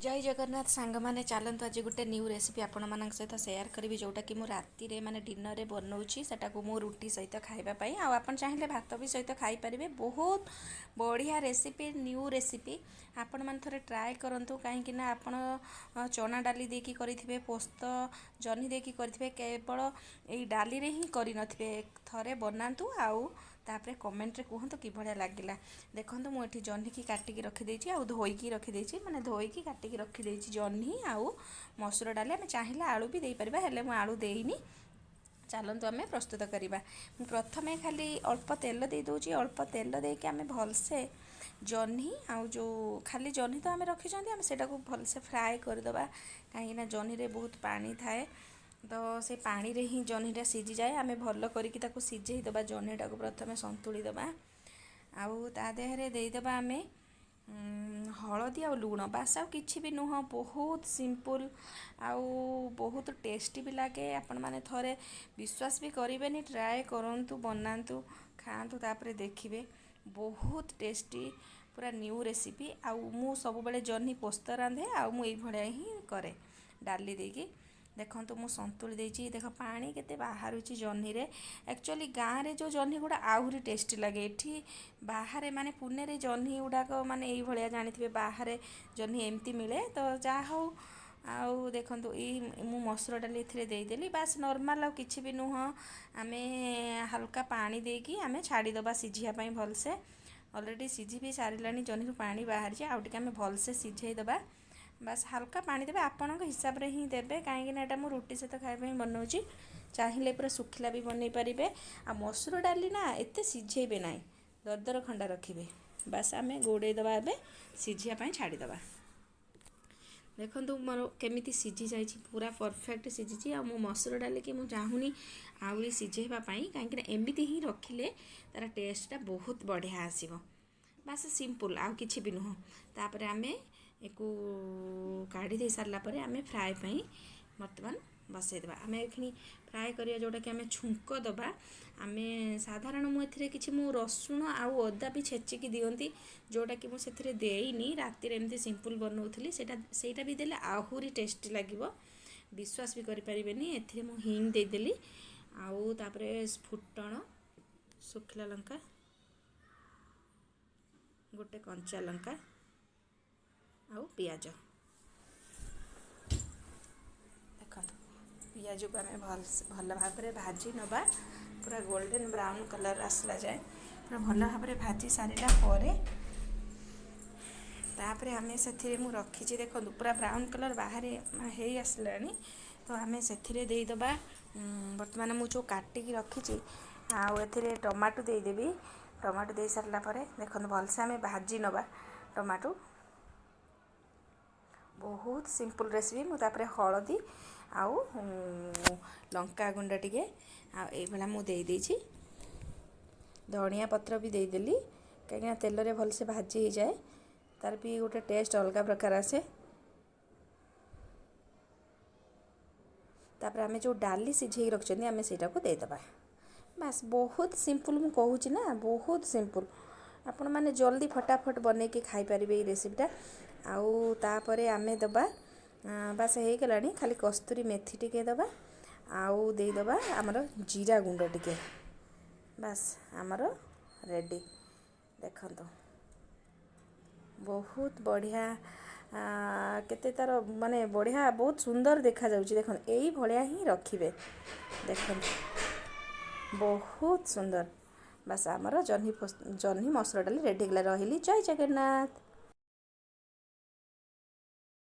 ଜୟ ଜଗନ୍ନାଥ ସାଙ୍ଗମାନେ, ଚାଲନ୍ତୁ ଆଜି ଗୋଟେ ନ୍ୟୁ ରେସିପି ଆପଣମାନଙ୍କ ସହିତ ସେୟାର କରିବି, ଯେଉଁଟାକି ମୁଁ ରାତିରେ ମାନେ ଡିନରରେ ବନାଉଛି। ସେଟାକୁ ମୁଁ ରୁଟି ସହିତ ଖାଇବା ପାଇଁ, ଆଉ ଆପଣ ଚାହିଁଲେ ଭାତ ବି ସହିତ ଖାଇପାରିବେ। ବହୁତ ବଢ଼ିଆ ରେସିପି, ନ୍ୟୁ ରେସିପି। ଆପଣମାନେ ଥରେ ଟ୍ରାଏ କରନ୍ତୁ, କାହିଁକିନା ଆପଣ ଚଣା ଡାଲି ଦେଇକି କରିଥିବେ, ପୋସ୍ତ ଜହ୍ନି ଦେଇକି କରିଥିବେ, କେବଳ ଏଇ ଡାଲିରେ ହିଁ କରିନଥିବେ। ଥରେ ବନାନ୍ତୁ ଆଉ ତାପରେ କମେଣ୍ଟରେ କୁହନ୍ତୁ କିଭଳିଆ ଲାଗିଲା। ଦେଖନ୍ତୁ, ମୁଁ ଏଠି ଜହ୍ନିକି କାଟିକି ରଖିଦେଇଛି ଆଉ ଧୋଇକି ରଖିଦେଇଛି, ମାନେ ଧୋଇକି କାଟିକି ରଖିଦେଇଛି ଜହ୍ନି ଆଉ ମସୁର ଡାଲି। ଆମେ ଚାହିଁଲେ ଆଳୁ ବି ଦେଇପାରିବା, ହେଲେ ମୁଁ ଆଳୁ ଦେଇନି। ଚାଲନ୍ତୁ ଆମେ ପ୍ରସ୍ତୁତ କରିବା। ମୁଁ ପ୍ରଥମେ ଖାଲି ଅଳ୍ପ ତେଲ ଦେଇଦେଉଛି। ଅଳ୍ପ ତେଲ ଦେଇକି ଆମେ ଭଲସେ ଜହ୍ନି ଆଉ ଯେଉଁ ଖାଲି ଜହ୍ନି ତ ଆମେ ରଖିଛନ୍ତି, ଆମେ ସେଇଟାକୁ ଭଲସେ ଫ୍ରାଏ କରିଦେବା, କାହିଁକିନା ଜହ୍ନିରେ ବହୁତ ପାଣି ଥାଏ, ତ ସେ ପାଣିରେ ହିଁ ଜହ୍ନିଟା ସିଝିଯାଏ। ଆମେ ଭଲ କରିକି ତାକୁ ସିଝେଇ ଦେବା। ଜହ୍ନିଟାକୁ ପ୍ରଥମେ ସନ୍ତୁଳି ଦେବା ଆଉ ତା ଦେହରେ ଦେଇଦେବା ଆମେ ହଳଦୀ ଆଉ ଲୁଣ, ବାସ୍, ଆଉ କିଛି ବି ନୁହଁ। ବହୁତ ସିମ୍ପଲ୍ ଆଉ ବହୁତ ଟେଷ୍ଟି ବି ଲାଗେ। ଆପଣମାନେ ଥରେ ବିଶ୍ୱାସ ବି କରିବେନି, ଟ୍ରାଏ କରନ୍ତୁ, ବନାନ୍ତୁ, ଖାଆନ୍ତୁ, ତାପରେ ଦେଖିବେ ବହୁତ ଟେଷ୍ଟି, ପୁରା ନ୍ୟୁ ରେସିପି। ଆଉ ମୁଁ ସବୁବେଳେ ଜହ୍ନି ପୋସ୍ତ ରାନ୍ଧେ, ଆଉ ମୁଁ ଏଇଭଳିଆ ହିଁ କରେ ଡାଲି ଦେଇକି। ଦେଖନ୍ତୁ, ମୁଁ ସନ୍ତୁଳି ଦେଇଛି। ଦେଖ, ପାଣି କେତେ ବାହାରୁଛି ଜହ୍ନିରେ। ଆକ୍ଚୁଆଲି ଗାଁରେ ଯେଉଁ ଜହ୍ନି ଗୁଡ଼ା ଆହୁରି ଟେଷ୍ଟି ଲାଗେ। ଏଠି ବାହାରେ ମାନେ ପୁନେରେ ଜହ୍ନି ଗୁଡ଼ାକ ମାନେ ଏଇଭଳିଆ, ଜାଣିଥିବେ, ବାହାରେ ଜହ୍ନି ଏମିତି ମିଳେ। ତ ଯାହା ହଉ, ଆଉ ଦେଖନ୍ତୁ, ଏଇ ମୁଁ ମସୁର ଡାଲି ଏଥିରେ ଦେଇଦେଲି, ବାସ୍, ନର୍ମାଲ୍, ଆଉ କିଛି ବି ନୁହଁ। ଆମେ ହାଲକା ପାଣି ଦେଇକି ଆମେ ଛାଡ଼ିଦେବା ସିଝିବା ପାଇଁ ଭଲସେ। ଅଲରେଡ଼ି ସିଝି ବି ସାରିଲାଣି, ଜହ୍ନିରୁ ପାଣି ବାହାରିଛି, ଆଉ ଟିକେ ଆମେ ଭଲସେ ସିଝେଇ ଦେବା। ବାସ୍, ହାଲକା ପାଣି ଦେବେ, ଆପଣଙ୍କ ହିସାବରେ ହିଁ ଦେବେ, କାହିଁକିନା ଏଇଟା ମୁଁ ରୁଟି ସହିତ ଖାଇବା ପାଇଁ ବନାଉଛି। ଚାହିଁଲେ ପୁରା ଶୁଖିଲା ବି ବନେଇ ପାରିବେ। ଆଉ ମସୁର ଡାଲି ନା ଏତେ ସିଝେଇବେ ନାହିଁ, ଦରଦର ଖଣ୍ଡା ରଖିବେ। ବାସ୍, ଆମେ ଘୋଡ଼େଇ ଦେବା, ଏବେ ସିଝିବା ପାଇଁ ଛାଡ଼ିଦେବା। ଦେଖନ୍ତୁ, ମୋର କେମିତି ସିଝି ଯାଇଛି, ପୁରା ପରଫେକ୍ଟ ସିଝିଛି। ଆଉ ମୁଁ ମସୁର ଡାଲିକି ମୁଁ ଚାହୁଁନି ଆହୁରି ସିଝେଇବା ପାଇଁ, କାହିଁକିନା ଏମିତି ହିଁ ରଖିଲେ ତା'ର ଟେଷ୍ଟଟା ବହୁତ ବଢ଼ିଆ ଆସିବ। ବାସ୍, ସିମ୍ପଲ୍, ଆଉ କିଛି ବି ନୁହଁ। ତାପରେ ଆମେ ଏକୁ କାଢ଼ି ଦେଇ ସାରିଲା ପରେ ଆମେ ଫ୍ରାଏ ପାଇଁ ବର୍ତ୍ତମାନ ବସେଇଦେବା। ଆମେ ଏଖିଣି ଫ୍ରାଏ କରିବା, ଯେଉଁଟାକି ଆମେ ଛୁଙ୍କ ଦେବା। ଆମେ ସାଧାରଣ ମୁଁ ଏଥିରେ କିଛି ମୁଁ ରସୁଣ ଆଉ ଅଦା ବି ଛେଚିକି ଦିଅନ୍ତି, ଯେଉଁଟାକି ମୁଁ ସେଥିରେ ଦେଇନି। ରାତିରେ ଏମିତି ସିମ୍ପଲ୍ ବନଉଥିଲି। ସେଇଟା ବି ଦେଲେ ଆହୁରି ଟେଷ୍ଟି ଲାଗିବ, ବିଶ୍ୱାସ ବି କରିପାରିବେନି। ଏଥିରେ ମୁଁ ହିଙ୍ଗ ଦେଇଦେଲି, ଆଉ ତାପରେ ଫୁଟଣ, ଶୁଖିଲା ଲଙ୍କା, ଗୋଟେ କଞ୍ଚା ଲଙ୍କା ଆଉ ପିଆଜ। ଦେଖନ୍ତୁ, ପିଆଜକୁ ଆମେ ଭଲ ଭାବରେ ଭାଜି ନେବା, ପୁରା ଗୋଲ୍ଡେନ୍ ବ୍ରାଉନ୍ କଲର୍ ଆସିଲା ଯାଏ। ପୁରା ଭଲ ଭାବରେ ଭାଜି ସାରିଲା ପରେ ତାପରେ ଆମେ ସେଥିରେ ମୁଁ ରଖିଛି, ଦେଖନ୍ତୁ, ପୁରା ବ୍ରାଉନ୍ କଲର୍ ବାହାରେ ହେଇ ଆସିଲାଣି, ତ ଆମେ ସେଥିରେ ଦେଇଦେବା। ବର୍ତ୍ତମାନ ମୁଁ ଯେଉଁ କାଟିକି ରଖିଛି ଆଉ ଏଥିରେ ଟମାଟୋ ଦେଇଦେବି। ଟମାଟୋ ଦେଇ ସାରିଲା ପରେ ଦେଖନ୍ତୁ, ଭଲସେ ଆମେ ଭାଜି ନେବା ଟମାଟୋ। ବହୁତ ସିମ୍ପଲ୍ ରେସିପି। ମୁଁ ତାପରେ ହଳଦୀ ଆଉ ଲଙ୍କା ଗୁଣ୍ଡ ଟିକେ ଆଉ ଏଇଭଳିଆ ମୁଁ ଦେଇଦେଇଛି। ଧଣିଆ ପତ୍ର ବି ଦେଇଦେଲି, କାହିଁକିନା ତେଲରେ ଭଲସେ ଭାଜି ହେଇଯାଏ, ତାର ବି ଗୋଟେ ଟେଷ୍ଟ ଅଲଗା ପ୍ରକାର ଆସେ। ତାପରେ ଆମେ ଯେଉଁ ଡାଲି ସିଝେଇକି ରଖିଛନ୍ତି, ଆମେ ସେଇଟାକୁ ଦେଇଦେବା। ବାସ୍, ବହୁତ ସିମ୍ପଲ୍, ମୁଁ କହୁଛି ନା, ବହୁତ ସିମ୍ପଲ୍। ଆପଣମାନେ ଜଲ୍ଦି ଫଟାଫଟ ବନେଇକି ଖାଇପାରିବେ ଏଇ ରେସିପିଟା। ଆଉ ତାପରେ ଆମେ ଦେବା, ବାସ୍ ହେଇଗଲାଣି, ଖାଲି କସ୍ତୁରୀ ମେଥି ଟିକେ ଦେବା ଆଉ ଦେଇଦେବା ଆମର ଜିରା ଗୁଣ୍ଡ ଟିକେ। ବାସ୍, ଆମର ରେଡ଼ି। ଦେଖନ୍ତୁ, ବହୁତ ବଢ଼ିଆ, କେତେ ତା'ର ମାନେ ବଢ଼ିଆ, ବହୁତ ସୁନ୍ଦର ଦେଖାଯାଉଛି। ଦେଖନ୍ତୁ, ଏଇଭଳିଆ ହିଁ ରଖିବେ। ଦେଖନ୍ତୁ, ବହୁତ ସୁନ୍ଦର। ବାସ୍, ଆମର ଜହ୍ନି ମସୁର ଡାଲି ରେଡ଼ି ହେଇଗଲା। ରହିଲି, ଜୟ ଜଗନ୍ନାଥ।